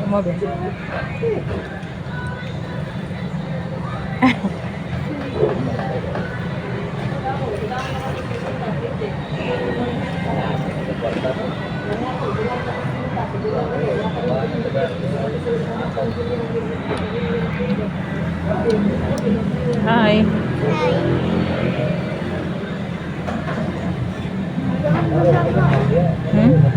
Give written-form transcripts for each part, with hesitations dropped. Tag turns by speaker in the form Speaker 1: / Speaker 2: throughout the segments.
Speaker 1: Mo be. Hi. Hmm?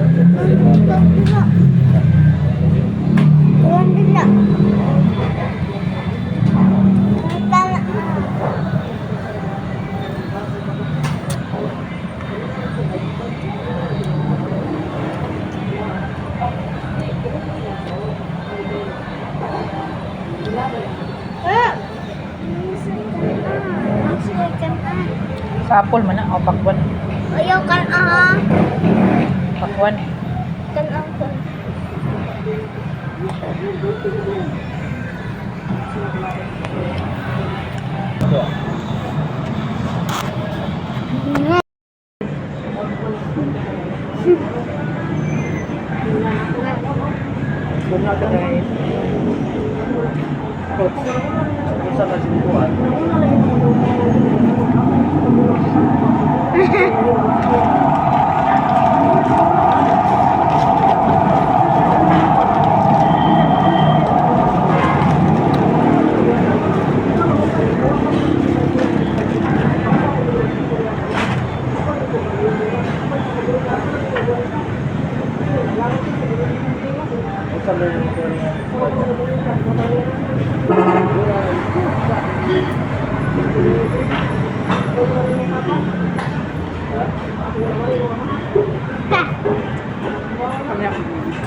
Speaker 1: Sa apple man na o pakwan.
Speaker 2: Ayaw kan ah.
Speaker 1: Pakwan.
Speaker 2: Kan ang kan.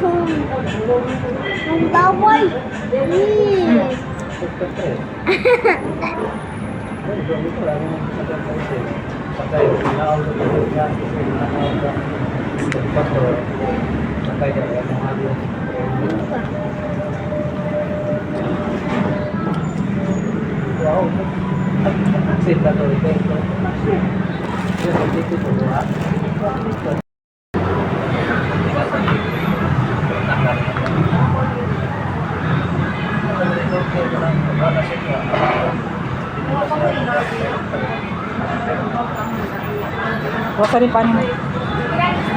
Speaker 2: Tung. Ang bawal. Eh.
Speaker 1: Tuwasan ni paano mo.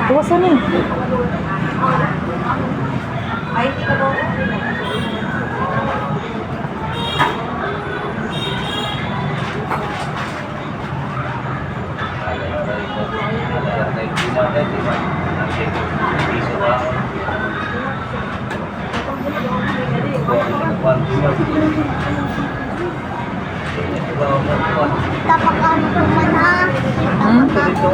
Speaker 1: Tuwasan ni.
Speaker 2: Tapakan ko man ha.
Speaker 1: Hmm?
Speaker 2: Tapakan ko.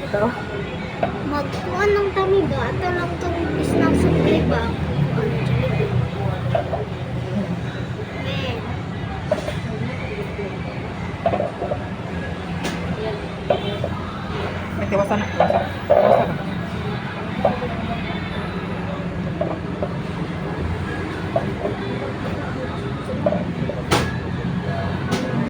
Speaker 1: Ito.
Speaker 2: Magkuha ng kami ba? Ato lang tong snack sa ba? Ano, Jollibee. Eh.
Speaker 1: May tiwasan na. Tiwasan.